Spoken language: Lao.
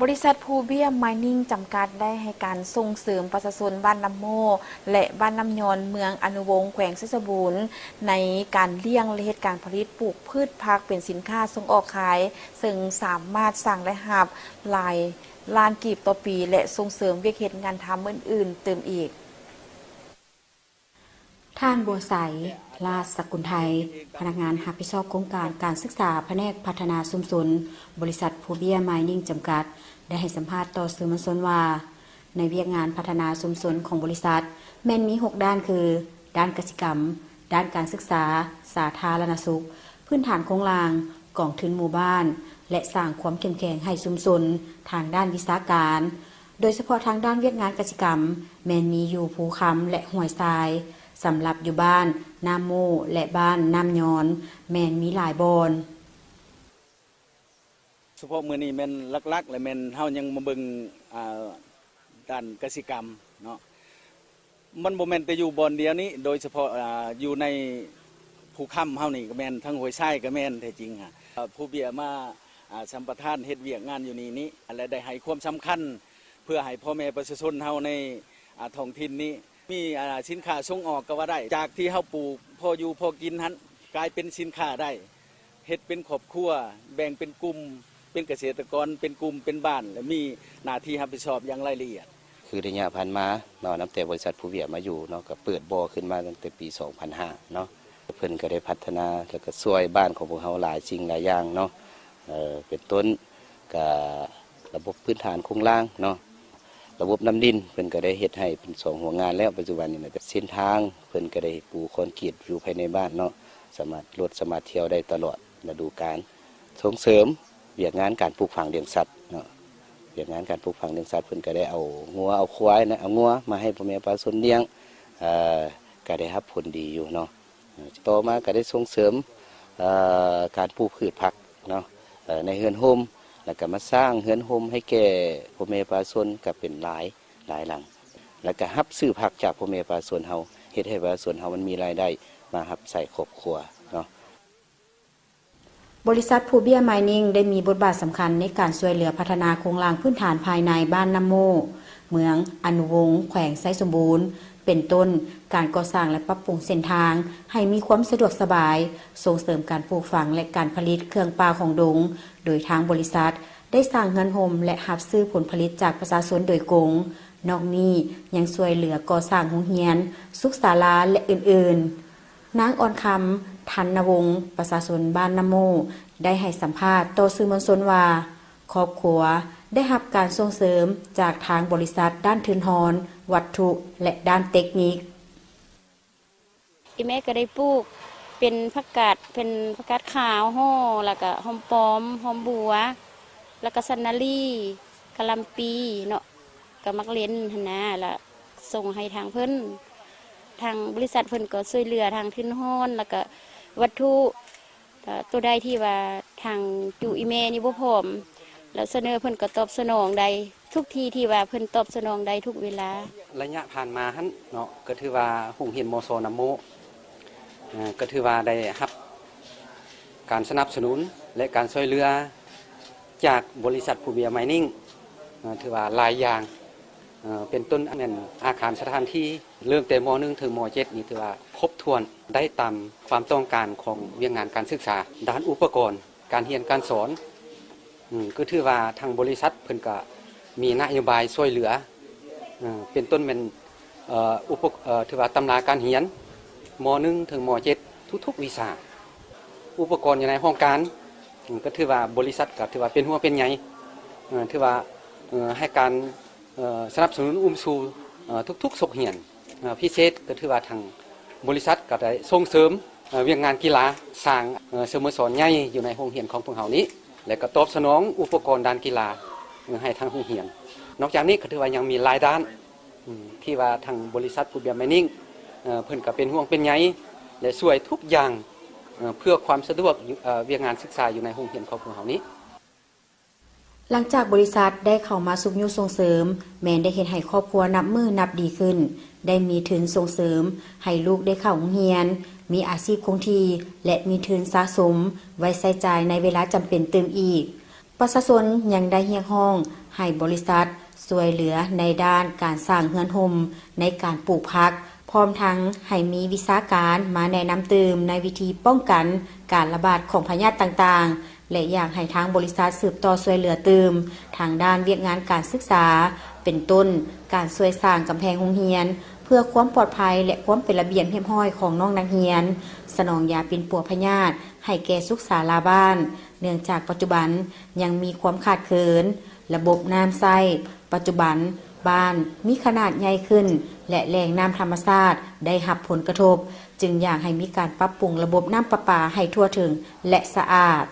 ບໍລິສັດພູເບ້ຍມາຍນິງຈຳກັດ ໄດ້ໃຫ້ການສົ່ງເສີມປະຊາຊົນບ້ານນ້ຳໂມ້ ແລະ ບ້ານນ້ຳຍອນ ເມືອງອະນຸວົງ ແຂວງໄຊສົມບູນ ໃນການລ້ຽງ ແລະ ເຮັດການຜະລິດປູກພືດຜັກເປັນສິນຄ້າສົ່ງອອກຂາຍ, ເຊິ່ງສາມາດສ້າງລາຍຮັບຫຼາຍລ້ານກີບຕໍ່ປີ ແລະ ສົ່ງເສີມວຽກເຮັດງານທຳອື່ນໆຕື່ມອີກ. ທ່ານ ບົວໄຊ ລາດສະກຸນໄທ, ພະນັກງານຮັບຜິດຊອບໂຄງການການສຶກສາ ພະແນກພັດທະນາຊຸມຊົນ ບໍລິສັດພູເບ້ຍມາຍນິງຈຳກັດ ໄດ້ໃຫ້ສຳພາດຕໍ່ສື່ມວນຊົນວ່າ ໃນວຽກງານພັດທະນາຊຸມຊົນຂອງບໍລິສັດ ແມ່ນມີຫົກດ້ານຄື ດ້ານກະສິກຳ, ດ້ານການສຶກສາ, ສາທາລະນະສຸກ, ພື້ນຖານໂຄງລ່າງ, ກອງທຶນໝູ່ບ້ານ ແລະ ສ້າງຄວາມເຂັ້ມແຂງໃຫ້ຊຸມຊົນທາງດ້ານວິຊາການ. ໂດຍສະເພາະທາງດ້ານວຽກງານກະສິກຳ ແມ່ນມີຢູ່ພູຄຳ ແລະ ຫ້ວຍຊາຍ, ສຳລັບຢູ່ບ້ານນ້ຳໂມ້ ແລະ ບ້ານນ້ຳຍອນ ແມ່ນມີຫຼາຍບ່ອນ. ສະເພາະມື້ນີ້ແມ່ນຫຼັກໆ ແລະ ແມ່ນເຮົາຍັງມາເບິ່ງ ອ່າ ດ້ານກະສິກຳເນາະ. ມັນບໍ່ແມ່ນແຕ່ຢູ່ບ່ອນດຽວນີ້ ໂດຍສະເພາະ ອ່າ ຢູ່ໃນພູຄຳເຮົານີ້ກໍແມ່ນ, ທັງຫ້ວຍຊາຍກໍແມ່ນແທ້ຈິງຫະ. ເອີ ພູເບ້ຍມາ ອ່າ ສຳປະທານເຮັດວຽກງານຢູ່ນີ້ນີ້ ແລະ ໄດ້ໃຫ້ຄວາມສຳຄັນເພື່ອໃຫ້ພໍ່ແມ່ປະຊາຊົນເຮົາໃນ ອ່າ ທ້ອງຖິ່ນນີ້ ມີ ອ່າ ສິນຄ້າສົ່ງອອກກໍວ່າໄດ້. ຈາກທີ່ເຮົາປູກພໍຢູ່ພໍກິນຫັ້ນ ກາຍເປັນສິນຄ້າໄດ້, ເຮັດເປັນຄອບຄົວ, ແບ່ງເປັນກຸ່ມ, ເປັນກະເສດຕະກອນ, ເປັນກຸ່ມ, ເປັນບ້ານ ແລະ ມີໜ້າທີ່ຮັບຜິດຊອບຢ່າງລາຍລະອຽດ. ຄືໄລຍະຜ່ານມາເນາະ, ນັບແຕ່ບໍລິສັດພູເບ້ຍມາຢູ່ເນາະ, ກໍເປີດບໍ່ຂຶ້ນມາຕັ້ງແຕ່ປີສອງພັນຫ້າເນາະ. ເພິ່ນກໍໄດ້ພັດທະນາ ແລ້ວກໍຊ່ວຍບ້ານຂອງພວກເຮົາຫຼາຍສິ່ງຫຼາຍຢ່າງເນາະ. ເປັນຕົ້ນ ກະລະບົບພື້ນຖານໂຄງລ່າງເນາະ, ລະບົບນ້ຳລິນ ເພິ່ນກະໄດ້ເຮັດໃຫ້ເປັນສອງຫົວງານແລ້ວ ປັດຈຸບັນນີ້ນະ. ເສັ້ນທາງ ເພິ່ນກະໄດ້ປູຄອນກຣີດຢູ່ພາຍໃນບ້ານເນາະ, ສາມາດ ລົດສາມາດທ່ຽວໄດ້ຕະຫຼອດລະດູການ. ສົ່ງເສີມວຽກງານການປູກຝັງລ້ຽງສັດເນາະ, ວຽກງານການປູກຝັງລ້ຽງສັດ ເພິ່ນກະໄດ້ເອົາງົວເອົາຄວາຍນະ, ເອົາງົວມາໃຫ້ພໍ່ແມ່ປະຊາຊົນລ້ຽງ, ເອີ ກະໄດ້ຮັບຜົນດີຢູ່ເນາະ. ຕໍ່ມາກໍໄດ້ສົ່ງເສີມ ເອີ ການປູກພືດຜັກເນາະ ເອີ ໃນເຮືອນໂຮມ, ແລ້ວກໍມາສ້າງເຮືອນໂຮມໃຫ້ແກ່ພໍ່ແມ່ປະຊາຊົນກໍເປັນຫຼາຍ, ຫຼາຍຫຼັງ, ແລ້ວກໍຮັບຊື້ຜັກຈາກພໍ່ແມ່ປະຊາຊົນເຮົາ, ເຮັດໃຫ້ປະຊາຊົນເຮົາມັນມີລາຍໄດ້ມາຮັບໃຊ້ຄອບຄົວເນາະ. ບໍລິສັດພູເບ້ຍມາຍນິງ ໄດ້ມີບົດບາດສຳຄັນໃນການຊ່ວຍເຫຼືອພັດທະນາໂຄງລ່າງພື້ນຖານພາຍໃນບ້ານນ້ຳໂມ້ ເມືອງອະນຸວົງ ແຂວງໄຊສົມບູນ ເປັນຕົ້ນ ການກໍ່ສ້າງ ແລະ ປັບປຸງເສັ້ນທາງໃຫ້ມີຄວາມສະດວກສະບາຍ, ສົ່ງເສີມການປູກຝັງ ແລະ ການຜະລິດເຄື່ອງປ່າຂອງດົງ, ໂດຍທາງບໍລິສັດໄດ້ສ້າງເຮືອນຮົ່ມ ແລະ ຮັບຊື້ຜົນຜະລິດຈາກປະຊາຊົນໂດຍກົງ. ນອກນີ້ຍັງຊ່ວຍເຫຼືອກໍ່ສ້າງໂຮງຮຽນ, ສຸກສາລາ ແລະ ອື່ນໆ. ນາງ ອ່ອນຄຳ ທັນນະວົງ ປະຊາຊົນບ້ານນ້ຳໂມ້ ໄດ້ໃຫ້ສຳພາດຕໍ່ສື່ມວນຊົນວ່າ ຄອບຄົວໄດ້ຮັບການສົ່ງເສີມຈາກທາງບໍລິສັດດ້ານທຶນຮອນ, ວັດຖຸ ແລະ ດ້ານເຕັກນິກ. ອີ່ແມ່ກໍໄດ້ປູກເປັນຜັກກາດ, ເປັນຜັກກາດຂາວຫໍ່, ແລ້ວກໍຫອມປ້ອມ, ຫອມບົວ, ແລ້ວກໍສັນນະລີ, ກະຫຼ່ຳປີເນາະ, ກໍໝາກເລັ່ນຫັ້ນນະ, ແລ້ວສົ່ງໃຫ້ທາງເພິ່ນ. ທາງບໍລິສັດເພິ່ນກໍຊ່ວຍເຫຼືອທາງທຶນຮອນ ແລ້ວກໍວັດຖຸ. ກໍໂຕໃດທີ່ວ່າທາງຈຸອີ່ແມ່ນີ້ບໍ່ພ້ອມ ແລ້ວສະເໜີເພິ່ນກໍຕອບສະໜອງໄດ້ທຸກທີ່ທີ່ວ່າເພິ່ນຕອບສະໜອງໄດ້ທຸກເວລາ. ໄລຍະຜ່ານມາຫັ້ນເນາະ ກໍຖືວ່າໂຮງຮຽນ ມສ ນ້ຳໂມ້ ເອີ ກໍຖືວ່າໄດ້ຮັບການສະໜັບສະໜູນ ແລະ ການຊ່ວຍເຫຼືອຈາກບໍລິສັດພູເບ້ຍມາຍນິງ ເອີ ຖືວ່າຫຼາຍຢ່າງ. ເອີ ເປັນຕົ້ນແມ່ນອາຄານສະຖານທີ່ ເລີ່ມແຕ່ ມ.ໜຶ່ງ ເຖິງ ມ.ເຈັດ ນີ້ຖືວ່າຄົບຖ້ວນ ໄດ້ຕາມຄວາມຕ້ອງການຂອງວຽກງານການສຶກສາ. ດ້ານອຸປະກອນການຮຽນການສອນ ອືມ ກໍຖືວ່າທາງບໍລິສັດເພິ່ນກໍມີນະໂຍບາຍຊ່ວຍເຫຼືອ ເອີ ເປັນຕົ້ນແມ່ນ ເອີ ອຸປະ ເອີ ຖືວ່າຕຳລາການຮຽນ ມ.ໜຶ່ງ ເຖິງ ມ.ເຈັດ ທຸກໆວິຊາ. ອຸປະກອນຢູ່ໃນຫ້ອງການ ອືມ ກໍຖືວ່າບໍລິສັດກໍຖືວ່າເປັນຫ່ວງເປັນໃຍ ເອີ ຖືວ່າ ເອີ ໃຫ້ການ ເອີ ສະໜັບສະໜູນອຸມຊູ ເອີ ທຸກໆສົກຮຽນ. ເອີ ພິເສດກໍຖືວ່າທາງບໍລິສັດກໍໄດ້ສົ່ງເສີມ ເອີ ວຽກງານກິລາ, ສ້າງ ເອີ ສະໂມສອນໃຫຍ່ຢູ່ໃນໂຮງຮຽນຂອງພວກເຮົານີ້ ແລະ ກໍຕອບສະໜອງອຸປະກອນດ້ານກິລາ ເອີ ໃຫ້ທາງໂຮງຮຽນ. ນອກຈາກນີ້ກໍຖືວ່າຍັງມີຫຼາຍດ້ານ ອືມ ທີ່ວ່າທາງບໍລິສັດພູເບ້ຍມາຍນິງ ເອີ ເພິ່ນກໍເປັນຫ່ວງເປັນໃຍ ແລະ ຊ່ວຍທຸກຢ່າງ ເອີ ເພື່ອຄວາມສະດວກ ເອີ ວຽກງານສຶກສາຢູ່ໃນໂຮງຮຽນຂອງພວກເຮົານີ້. ຫຼັງຈາກບໍລິສັດໄດ້ເຂົ້າມາຊຸກຍູ້ສົ່ງເສີມ ແມ່ນໄດ້ເຮັດໃຫ້ຄອບຄົວນັບມື້ນັບດີຂຶ້ນ, ໄດ້ມີທຶນສົ່ງເສີມໃຫ້ລູກໄດ້ເຂົ້າໂຮງຮຽນ, ມີອາຊີບຄົງທີ່ ແລະ ມີທຶນສະສົມໄວ້ໃຊ້ຈ່າຍໃນເວລາຈຳເປັນຕື່ມອີກ. ປະຊາຊົນຍັງໄດ້ຮຽກຮ້ອງໃຫ້ບໍລິສັດຊ່ວຍເຫຼືອໃນດ້ານການສ້າງເຮືອນຮົ່ມ, ໃນການປູກຜັກ, ພ້ອມທັງໃຫ້ມີວິຊາການມາແນະນຳຕື່ມໃນວິທີປ້ອງກັນການລະບາດຂອງພະຍາດຕ່າງໆ ແລະ ຢາກໃຫ້ທາງບໍລິສັດສືບຕໍ່ຊ່ວຍເຫຼືອຕື່ມທາງດ້ານວຽກງານການສຶກສາ ເປັນຕົ້ນ ການຊ່ວຍສ້າງກຳແພງໂຮງຮຽນ ເພື່ອຄວາມປອດໄພ ແລະ ຄວາມເປັນລະບຽບຮຽບຮ້ອຍຂອງນ້ອງນັກຮຽນ, ສະໜອງຢາປິ່ນປົວພະຍາດໃຫ້ແກ່ສຸກສາລາບ້ານ, ເນື່ອງຈາກປັດຈຸບັນຍັງມີຄວາມຂາດເຂີນລະບົບນ້ຳໃຊ້. ປັດຈຸບັນບ້ານມີຂະໜາດໃຫຍ່ຂຶ້ນ ແລະ ແຫຼ່ງນ້ຳທຳມະຊາດໄດ້ຮັບຜົນກະທົບ, ຈຶ່ງຢາກໃຫ້ມີການປັບປຸງລະບົບນ້ຳປະປາໃຫ້ທົ່ວເຖິງ ແລະ ສະອາດ.